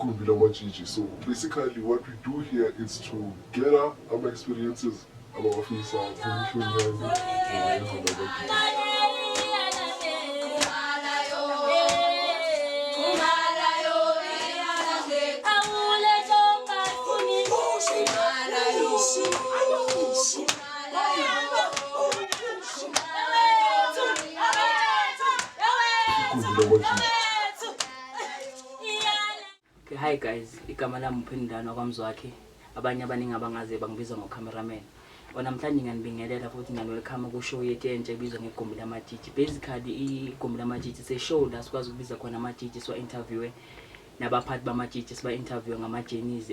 Igumbi Lamatshitshi. So basically what we do here is to gather ama-experiences abawafisa kumhlonyane nabagidi. Igumbi Lamatshitshi. Okay, hi guys, igama lami uPhindana kwaMzwakhe. Abanye abaningi abangazi bangibiza ngo-cameraman. Namhlanje ngiyanibingelela futhi ngiyani-welcome ku-show yethu entsha ebizwa ngeGumbi Lamatshitshi. Basically iGumbi Lamatshitshi se-show la sikwazi ukubiza khona amatshitshi, siwa-interviewe nabaphathi bamatshitshi, siba-interviewe ngama-journeys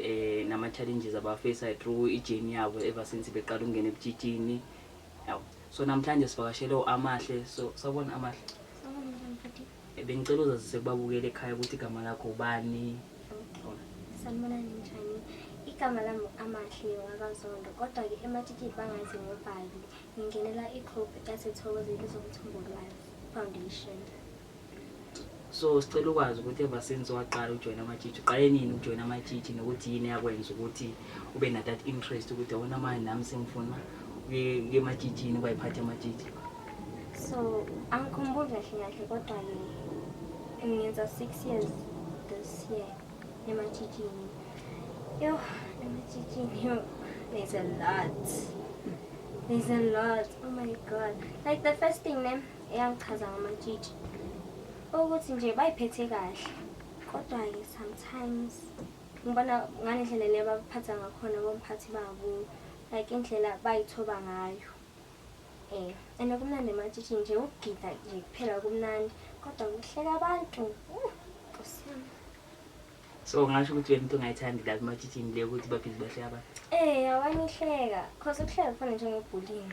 nama-challenges aba-face through i-journey yabo ever since beqala ukungena ebutshitshini. Yabo. So namhlanje sivakashele u-Amahle. So sawubona, Amahle. Sawubona, njani futhi? Bengicela uzazise kubabukela ekhaya ukuthi igama lakho ubani. Sanibonani, njani? Igama lami Amahle wakaZondo, kodwa-ke ematshitshini bangazi ngoBhali. Ngingenela i-group yaseThokozile Zomthombolwazi Foundation. So sicela ukwazi ukuthi ever since waqala ujoyina amatshitshi, uqale nini ukujoyina amatshitshi, nokuthi yini yakwenza ukuthi ube na that interest ukuthi yabona manje nami sengifuna ukuye ematshitshini, ukuba yiphathi amatshitshi? So angikhumbuli kahle kahle, kodwa-ke ngenza 6 years this year ematshitshini. Yo, ematshitshini, yo, there's a lot. There's a lot. Oh my God. Like the first thing ne eyangichaza ngamatshitshi ukuthi nje bayiphethe kahle. Kodwa-ke sometimes ngibona ngale ndlela le abaphatha ngakhona bomphathi babo, like indlela bayithoba ngayo. And kumnandi ematshitshini nje, ukugida nje kuphela kumnandi, kodwa kuhleka abantu. Nkosi yami. So ngasho ukuthi wena into ongayithandi la ematshitshini le ukuthi ba-busy bahleka abantu? Awanihleka. 'Cause ukuhleka kufana njenge-bullying.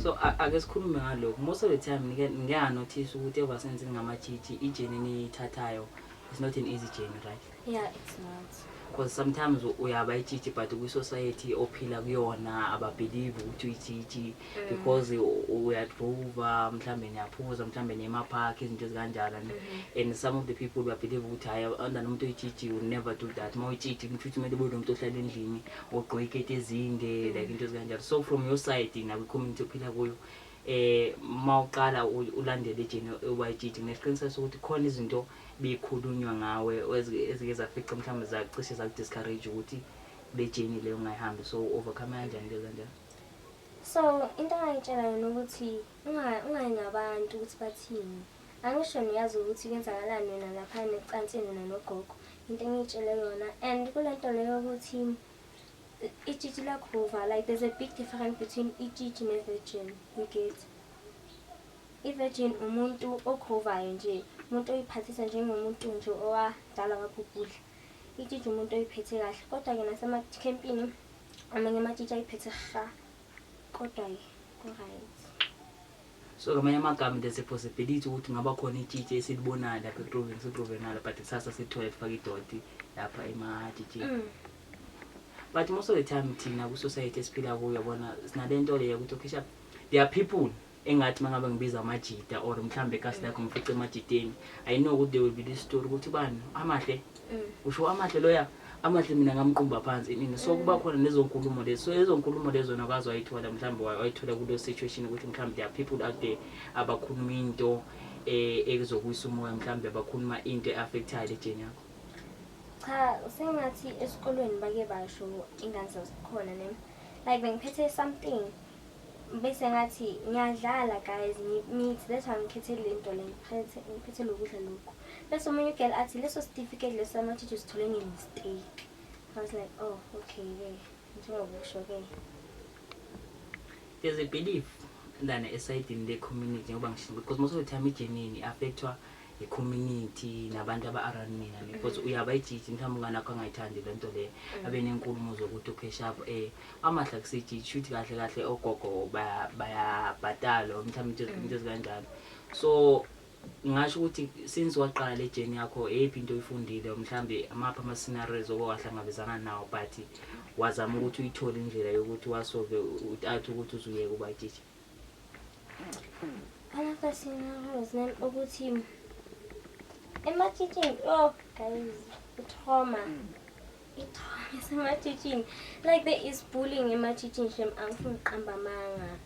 So ake sikhulume ngalokhu. Most of the time ngike nga-notice ukuthi ever since ningamatshitshi, i-journey eniyithathayo is not an easy journey, right? Yeah, it's not. Because sometimes uyaba itshitshi, but kwi-society ophila kuyona aba-believe ukuthi uyitshitshi because uyadrova, mhlambe niyaphuza, mhlambe niya emaphakhi, izinto ezikanjalo. And some of the people ba-believe ukuthi hhayi, onda nomuntu oyitshitshi will never do that. Uma uyitshitshi kusho ukuthi kumele ube nomuntu ohlala endlini, ogqoke iketi ezinde, like into ezikanjalo. So from your side nakwi-community ophila kuyo, mawuqala ulandele i-journey uba itshitshi, nginesiqiniseko sokuthi khona izinto bekhulunywa ngawe ezike zafica mhlawumbe zacishe zaku-discourage ukuthi le journey leyo ungayihambi. So overcome kanjani into ezikanjalo? So into engangitshela yona ukuthi ungayi ngabantu ukuthi bathini. Angisho niyazi ukuthi kwenzakalani wena lapha necansini wena nogogo. Into engiyitshele yona, and kule nto leyo ukuthi itshitshi lagroova, like there's a big difference between itshitshi ne-virgin, you get? I-virgin umuntu ogroovayo nje, umuntu oyiphathisa njengomuntu nje owadalwa wabhubhudla. Itshitshi umuntu oyiphethe kahle, kodwa-ke nasemakhempini amanye amatshitshi ayiphethe ha, kodwa-ke ku-right. So ngamanye amagama there's a possibility ukuthi ngaba khona itshitshi esilibonayo lapha egrooveni, sigroove nalo, but kusasa sithole lifake idoti lapha ematshitshini. But most of the time thina kwi-society esiphila kuyo, yabona, sinale nto leyo ukuthi okay sharp, there are people engathi uma ngabe ngibiza amajita or mhlawumbe ekasi lakho ngifice emajiteni, I know ukuthi there will be this story ukuthi bani Amahle, usho Amahle loya, Amahle mina ngamqumba phansi inini. So kuba khona lezo nkulumo lezo. So lezo nkulumo lezo nakazi wayithola, mhlawumbe wayithola kuleyo situation ukuthi mhlawumbe there are people out there abakhuluma into ekuzokuyisa umoya, mhlawumbe abakhuluma into e-affectayo le journey yakho. Cha, sengathi esikolweni bake basho ingane zazikhona ne. Like bengiphethe something bese ngathi ngiyadlala guys, ngithi that's why ngikhethe le nto le, ngiphethe lokudla lokhu. Bese omunye u-girl athi leso certificate leso samatshitshi usithole nge-mistake. I was like, "Oh, okay ke, njengoba usho ke." There's a belief lana esayidini le-community, njengoba ngishilo, because most of the time i-journey i-affectwa i-community nabantu aba-around mina, because uyaba itshitshi, mhlawumbe umngane wakho angayithandi le nto leyo, abe nenkulumo zokuthi okay sharp, Amahle akusitshitshi, shuthi kahle kahle ogogo bayabhatalwa mhlawumbe, into ezikanjalo. So ngingasho ukuthi since waqala le journey yakho, eyiphi into oyifundile, mhlawumbe amaphi ama-scenarios oke wahlangabezana nawo, but wazama ukuthi uyithole indlela yokuthi wa-solve without ukuthi uzuyeke uba itshitshi? One of the scenarios nami ukuthi ematshitshini, oh guys. I-trauma, i-trauma esematshitshini, like there is bullying ematshitshini, shem, angifuni ukuqamba amanga.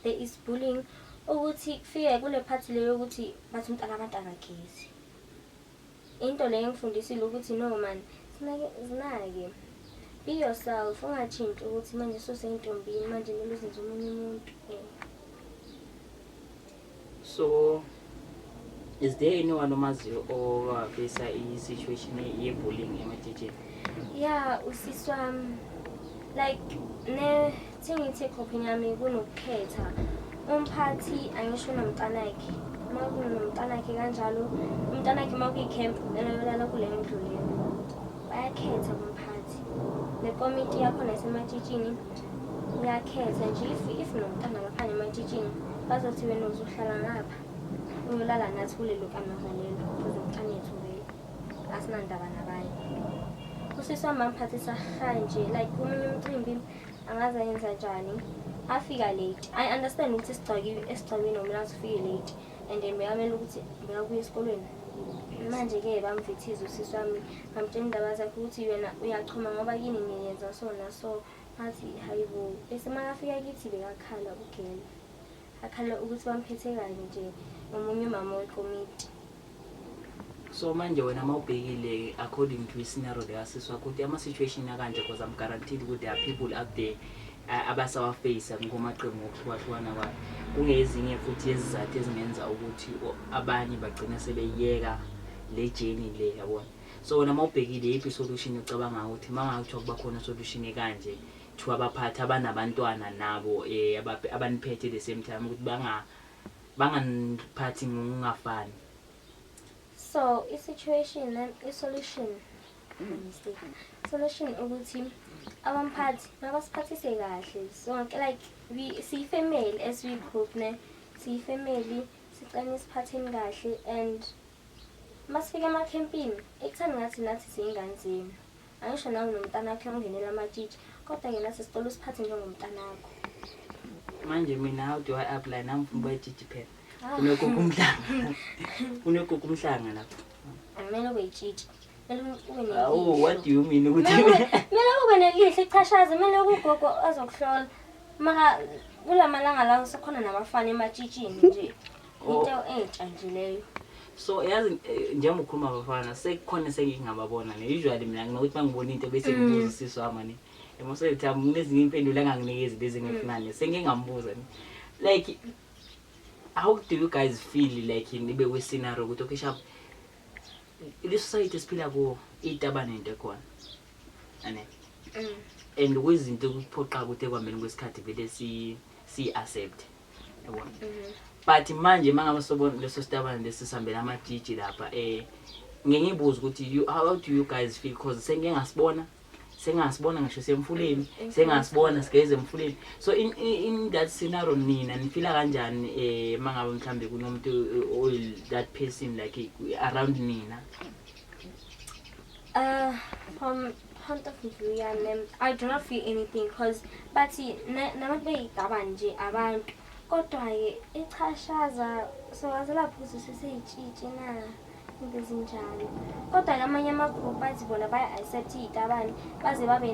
There is bullying ukuthi kufike kule phathi leyo yokuthi bathi umntana abantu akagezi. Into leyo engifundisile ukuthi no man, zinake, zinake, be yourself, ungatshintshi ukuthi manje suseyintombini, manje kumele uzenze omunye umuntu. So is there anyone omaziyo owafisa i-situation ye-bullying ematshitshini? Ya, usisi wami, like ne thingithi egruphini yami kunokukhetha umphathi, angisho nomntanakhe, uma kunomntanakhe kanjalo, umntanakhe uma kuyi-camp kumele ayolala kuleyo ndlu leyo. Bayakhetha kumphathi, nekomiti yakhona yasematshitshini iyakhetha nje. If nomntana laphana ematshitshini, bazothi wena uzohlala ngapha, uyolala nathi kulelo kamera lelo, because umntanethu vele, asinandaba nabanye. Usisi wami bamphathisa nje, like komunye umcimbi angaze ayenza njani, afika late. I understand ukuthi esigcakiwe, esigcawini kumele afike late, and then bekamele ukuthi bekabuya esikolweni. Manje-ke bamvithiza usisi wami, bamtshela indaba zakhe ukuthi wena uyachoma ngoba kini niyenza so naso. Ngathi hayi bo, bese makafika kithi bekakhala ugela, akhala ukuthi bamphethe kabi nje omunye umama wekomiti. So manje wena uma ubhekile according to i-scenario lekasisi wakho, ukuthi ama-situation akanje, because I'm guaranteed ukuthi there are people out there abasawafeyisa ngomaqembu ngokuhlukahlukana kwayo, kungezinye futhi yezizathu ezingenza ukuthi abanye bagcine sebeyeka le journey le, yabona? So wena uma ubhekile, yiphi isolution ocabanga ukuthi uma ngabe kuthiwa kuba khona isolution ekanje to abaphathi abanabantwana nabo abaniphethe the same time, ukuthi banganiphathi ngokungafani? So i-situation and i-solution, mistake, solution ukuthi abamphathi mabasiphathise kahle sonke, like we siyi-family as we group ne, siyi-family, sicela nisiphatheni kahle, and masifika emakhempini ekuthani ngathi nathi siyingane zenu. Angisho nawe nomntanakho ungenela amatshitshi, kodwa-ke nathi sicela usiphathe njengomntanakho. Manje mina, how do I apply? Nami ngifuna ukuba itshitshi phela. Ah. Kunegugu umhlanga, kunegugu umhlanga lapho. Kumele ube yitshitshi, kumele ube Awu, what do you mean ukuthi Kumele ube nelihlo ichashaza, kumele kugogo azokuhlola. Mara kula malanga lawo sekhona nabafana ematshitshini nje. Oh. Into entsha nje leyo. So yazi, njengoba ukhuluma abafana, sekukhona sengingababona ne. Usually mina nginokuthi uma ngibona into bese ngibuza usisi wami ne, most of the time kunezinye impendulo enganginikezi lezi engifunayo, sengingambuza ne, like how do you guys feel like nibe kwi-scenario ukuthi okay sharp, le society esiphila kuwo itabane into ekhona ane, and kwizinto ekuphoqa ukuthi ekuhambeni kwesikhathi vele siyi-accept, yabona? But manje uma ngabe sobona leso sitabane lesi sihambela amajiji lapha, ngike ngibuze ukuthi how do you guys feel, because sengike ngasibona, sengasibona ngisho semfuleni, sengasibona sigeza emfuleni. So in that scenario nina nifila kanjani, mangabe mhlambe kunomuntu oy that person like around nina? From point of view yami, I do not feel anything because bathi nabantu beyigaba nje abantu, kodwa-ke ichashaza sowazi lapho ukuthi seseyitshitshi na, into ezinjalo. Kodwa-ke amanye amagruphu bathi bona baya-accept iy'tabane, baze babe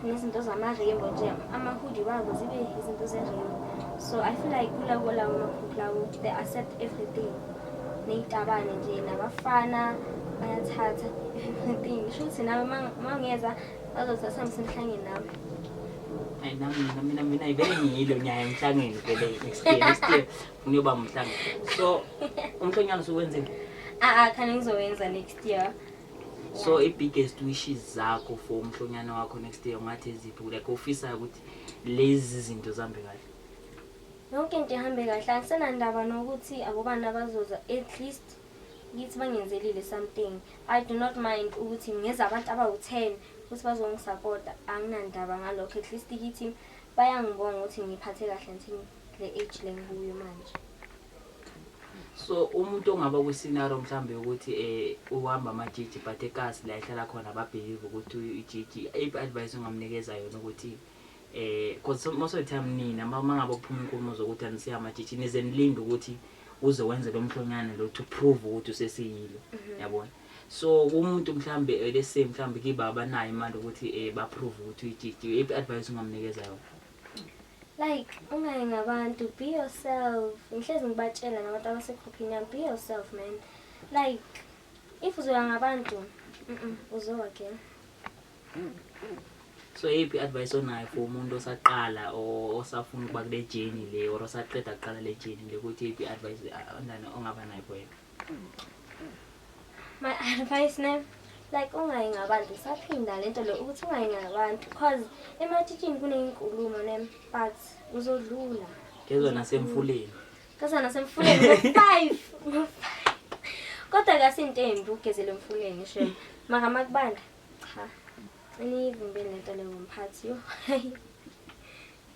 nezinto zama-rainbow nje, ama-hoodie wabo zibe izinto ze-rainbow. So I feel like kulabo lawo magruphu lawo they accept everything, ney'tabane nje, nabafana bayathatha everything. Ngisho ukuthi nawe uma ungeza bazothi asambe emhlangeni nawe. Ayi, nami mina vele ngiyilo, nyaya emhlangeni vele next year. Next year ngiyoba umhlangeni. So umhlonyana usuwenzile? Ah, khane ngizowenza next year. So i-biggest wishes zakho for umhlonyana wakho next year ungathi eziphi, like ufisayo ukuthi lezi zinto zihambe kahle? Yonke into ihambe kahle, angisenandaba nokuthi abobani abazoza, at least ngithi bangenzelile something. I do not mind ukuthi ngeza abantu abawu-10 ukuthi bazongisapota, anginandaba ngalokho, at least kithi bayangibonga ukuthi ngiphathe kahle until le age le ngikuyo manje. So umuntu ongaba kwi-scenario mhlawumbe ukuthi uhamba amajiji, but ekasi la ehlala khona ba-believe ukuthi ijiji, i-advice ongamnikeza yona ukuthi because most of the time nina uma ngabe kuphuma inkulumo zokuthi anisiya amajiji, nize nilinde ukuthi uze wenze lo mhlonyane lo to prove ukuthi usesiyilo, yabona? So kumuntu mhlambe let's say mhlambe kiba abanayo imali ukuthi ba-prove ukuthi uyitshitshi, iphi advice ungamnikeza yona? Like, ungayi ngabantu, be yourself. Ngihlezi ngibatshela nabantu abasekhophini yami, be yourself, man. Like, if uzoya ngabantu, uzowa ke. So yiphi advice onayo for umuntu osaqala or osafuna ukuba kule journey le or osaqeda kuqala le journey le, ukuthi yiphi advice ondana ongaba nayo for yena? My advice ne, like, ungayi ngabantu. Saphinda lento le ukuthi ungayi ngabantu, cause ematshitshini kuney'nkulumo ne, but uzodlula. Kezwa nasemfuleni. Kaza nasemfuleni ngo-5, ngo-5. Kodwa kasinto embi ukugezela emfuleni, shem. Mara makubanda, cha, eniyivimbeli lento leyo mphathi, yo.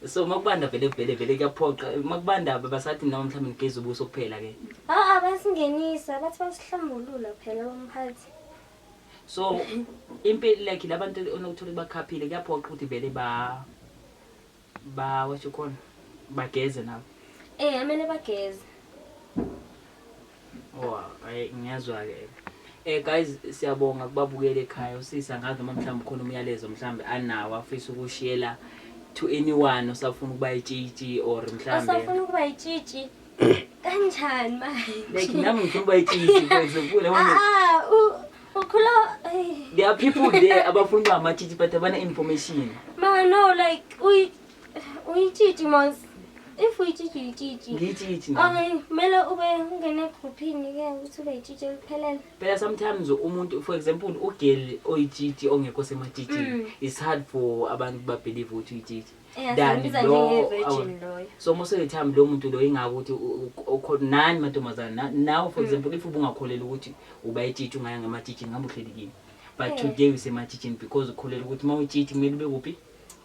So makubanda vele vele vele kuyaphoqa makubanda, basathi noma mhlawumbe nigeza ubuso kuphela ke? A basingenisa, bathi basihlambulula phela bomphathi. So impilo, like, labantu onokuthola bakhaphile, kuyaphoqa ukuthi vele ba what you call, bageze nabo? Amele bageze. Oh, hayi, ngiyazwa-ke. Guys, siyabonga kubabukela ekhaya. Usisa ngazi noma mhlawumbe khona umyalezo mhlawumbe anawo afisa ukushiyela to anyone osafuna ukuba itshitshi or mhlawumbe Osafuna ukuba itshitshi kanjani manje? Like, nami ngifuna ukuba itshitshi, for example, yabona. Ah, ukhula eh. There are people there abafuna ukuba amatshitshi but abana information. Ma no, like, uyitshitshi mos. If uyitshitshi, uyitshitshi. Ngiyitshitshi nami. Okay, kumele ube ungene egruphini ke ukuthi ube yitshitshi eliphelele. Phela sometimes umuntu, for example, u-girl oyitshitshi ongekho sematshitshini, it's hard for abantu ba-believe ukuthi uyitshitshi than Simbiza njenge-virgin loyo. So most of the time lo muntu lo ingako ukuthi nani mantombazane nawe, for example, if ubungakholelwa ukuthi uba itshitshi, ungaya ngematshitshini, ngabe uhleli kini, but today usematshitshini because ukholelwa ukuthi uma uyitshitshi kumele ube kuphi?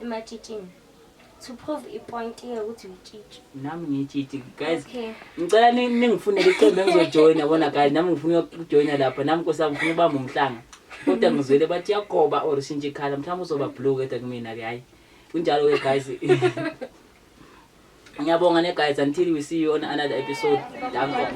Ematshitshini, to prove i-point ke ukuthi uyitshitshi. Nami ngiyitshitshi, guys. Okay. Ngicela ningifunele iqembu engizojoyina, yabona guys, nami ngifuna ukujoyina lapha. Nami nkosi yami ngifuna ubamba umhlanga, kodwa ngizwele bathi yagoba or shintsha i-colour, mhlawumbe uzoba blue, kodwa kumina-ke hhayi kunjalo-ke. Guys, ngiyabonga ne guys, until we see you on another episode. Danko.